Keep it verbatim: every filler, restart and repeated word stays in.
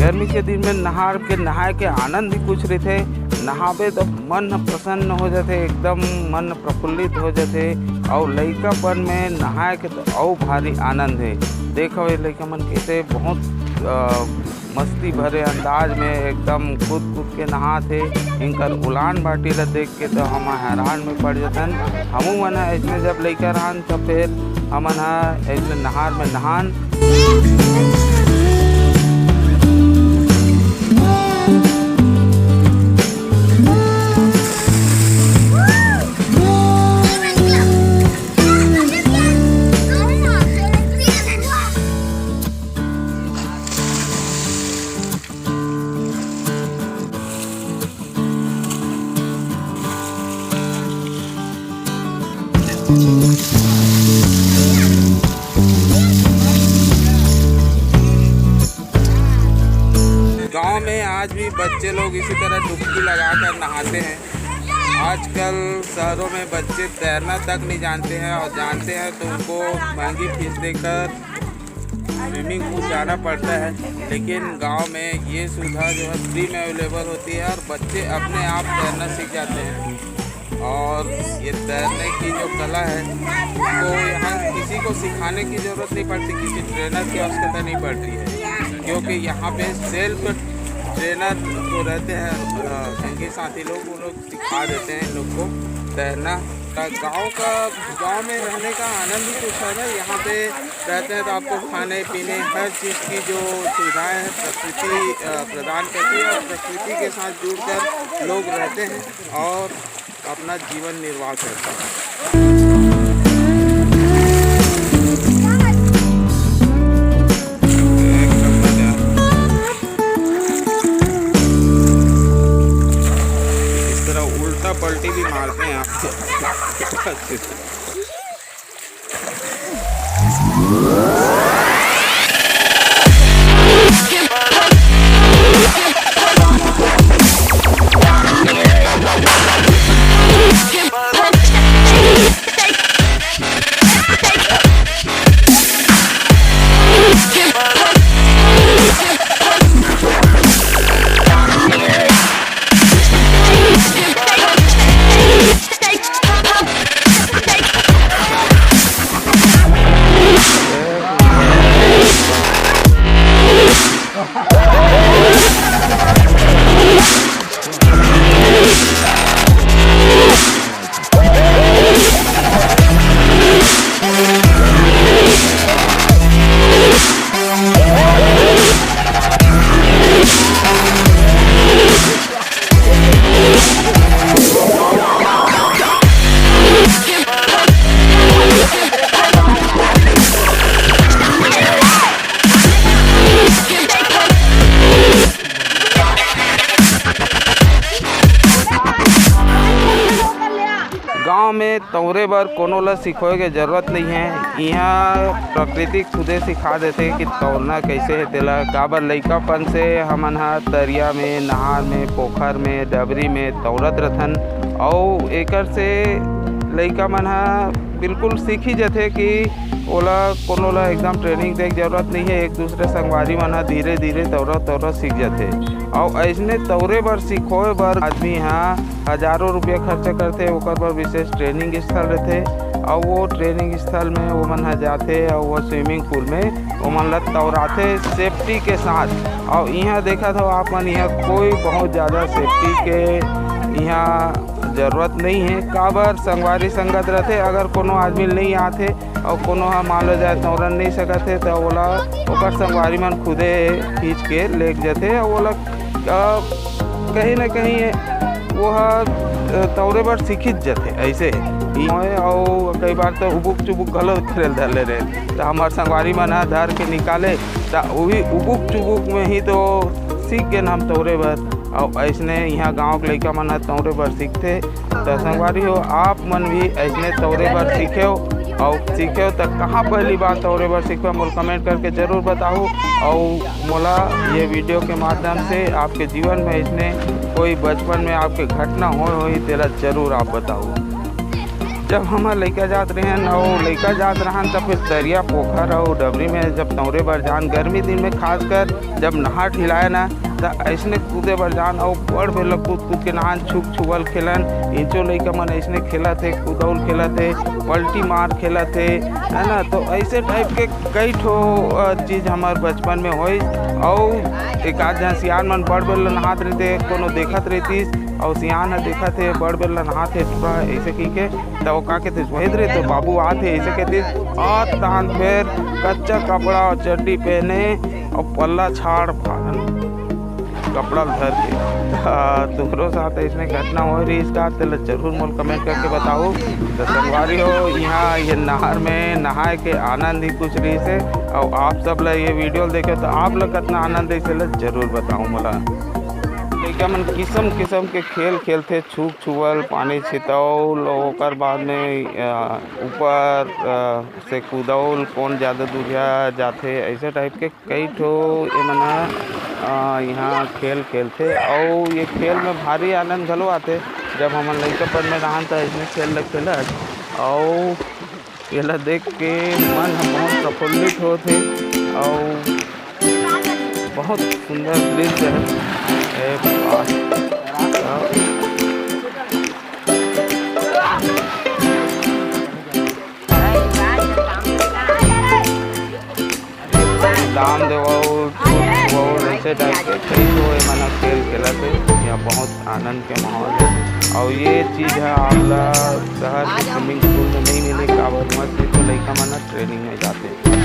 गर्मी के दिन में नहार के, नहाए के आनंद ही कुछ रहिथे। नहाबे तो मन ह प्रसन्न हो जाथे, एकदम मन प्रफुल्लित हो जाथे। अउ लइकापन में नहाए के तो अउ भारी आनंद हे। देखो ये लइका मन कैसे बहुत, अ, मस्ती भरे अंदाज में एकदम कूद कूद के नहात हे। इनकर उलान बाटी ला देख के तो हम हैरान में पड़ जथन। हमू मन ह अइसने जब लइका रहन, त फेर हमन ह अइसने नहार में नहान। गांव में आज भी बच्चे लोग इसी तरह डुबकी लगाकर नहाते हैं। आजकल शहरों में बच्चे तैरना तक नहीं जानते हैं, और जानते हैं तो उनको महंगी फीस देकर स्विमिंग पूल जाना पड़ता है। लेकिन गांव में ये सुविधा जो है फ्री में अवेलेबल होती है और बच्चे अपने आप तैरना सीख जाते हैं। और ये तैरने की जो कला है, तो यहाँ किसी को सिखाने की ज़रूरत नहीं पड़ती, किसी ट्रेनर की आवश्यकता नहीं पड़ती है, क्योंकि यहाँ पे सेल्फ ट्रेनर जो रहते हैं, अ, संगी साथी लोग, वो लोग सिखा देते हैं इन लोग को तैरना। का गाँव का, गाँव में रहने का आनंद ही कुछ है ना। यहाँ पे रहते हैं तो आपको खाने पीने हर चीज़ की जो सुविधाएं हैं प्रकृति, अ, प्रदान करती है, और प्रकृति के साथ जुड़कर लोग रहते हैं और अपना जीवन निर्वाह करते हैं। इस तरह उल्टा पलटी भी मारते हैं आप। गांव में तौरे बर कोनो ल सिखोए के जरूरत नइ हे। इहां प्रकृति खुदे सिखा देथे कि तौरना कइसे हे तेला। काबर लइकापन से हमन ह तरिया में, नहार में, पोखर में, डबरी में तौरत रथन, अउ एकर से लइका मन ह बिल्कुल सीखी जथे कि ओला कोनो ला एकदम ट्रेनिंग दे के जरूरत नइ हे। एक दूसरे संगवारी मन ह धीरे-धीरे तौरत-तौरत सीख जथे। अउ अइसने तौरे बर सिखोए बर आदमी ह हजारों रुपया खर्चा करथे, ओकर बर विशेष ट्रेनिंग स्थल रथे। अउ वो ट्रेनिंग स्थल में ओमन ह जाथे अउ वो स्विमिंग पूल में ओमन ला तौराथे सेफ्टी के साथ। अउ इहाँ देखत हो आप मन, इहाँ कोई बहुत ज़्यादा सेफ्टी के इहाँ जरूरत नइ हे। काबर संगवारी संगत रथे, अगर कोनो आदमी नइ आथे अउ कोनो ह मान लो जाए तौरन नइ सकत हे, त ओला ओकर संगवारी मन खुदे खींच के लेके जथे अउ ओला, अ, कहीं ना कहीं वो ह, अ, तौरे बर सीखित जथे। ऐसे ही अउ कई बार तो उबुक चुबुक घलो खेल धर ले रहे, त हमार संगवारी मन ह धर के निकाले, त वही उबुक चुबुक में ही तो सीख गेन हम तौरे बर। अउ अइसने इहाँ गाँव के लइका मन ह तौरे बर सीखथे। त संगवारी हो, आप मन भी अइसने तौरे बर सीखेव, अउ सीखेव त कहाँ पहली बार तौरे बर सीखवा, मोला कमेंट करके जरूर बताहू। अउ मोला ये वीडियो के माध्यम से आपके जीवन में अइसने कोई बचपन में आपके घटना होए होही, तेला जरूर आप बताहू। जब हमर लइका जात रहेन अउ लइका जात रहन, त फिर दरिया, पोखर अउ डबरी में जब तौरे बर जान, गर्मी दिन में खासकर जब नहा ठिलाए ना, त अइसने कूदे बर जान अउ बड़ बेर ल कूद कूद के नहान, छुक छुअल खेलन। इंचो लइका मन अइसने खेलत हे, कुदौल खेलत हे, पलटी मार खेलत हे, है ना। तो ऐसे टाइप के कई ठो, अ, चीज हमर बचपन में होइस। अउ एक आध झन सियान मन बड़ बेर ल नहात रहिते, कोनो देखत रहितिस, अउ सियान ह देखत हे, बड़ बेर ल नहात हे, टूरा ऐसे कहिके, त ओ का कहितिस, "वही रे, तो बाबू आत हे," ऐसे कहितिस। अउ तहन फेर कच्चा कपड़ा अउ चड्डी पहने अउ पल्ला छाड़ फाड़न कपड़ा ल धर के। त तुम्हरो साथ अइसने घटना होए रहिस का, तेला जरूर मोला comment करके बताओ। त संगवारी हो, इहाँ ये नहर में नहाए के आनंद ही कुछ रहिस हे। अउ आप सब ला ये video ल देखे त आप ला कतना आनंद आइस, एला जरूर बताओ मोला। लइका मन किसम किसम के खेल खेलथे, छुक छुअल, पानी छितौल, ओकर बाद में, अ, ऊपर, अ, से कुदौल, कोन जादा दूरिहा जाथे, ऐसे टाइप के कई ठो एमन ह, अ, इहाँ खेल खेलथे। अउ ये खेल में भारी आनंद घलो आथे। जब हमन लइकापन में रहन, त अइसने खेल ल खेलत, अउ एला देख के मन ह बहुत प्रफुल्लित होत हे। अउ बहुत सुंदर दृश्य है। ए, वाह। दाम देवो, छूट देवो, ऐसे टाइप के कई ठो एमन ह खेल खेलत हे। यहाँ बहुत आनंद के माहौल है। और ये चीज़ है, आप ला शहर के swimming pool में नहीं मिले, काबर मत, ये तो लइका मन ह training में जाते।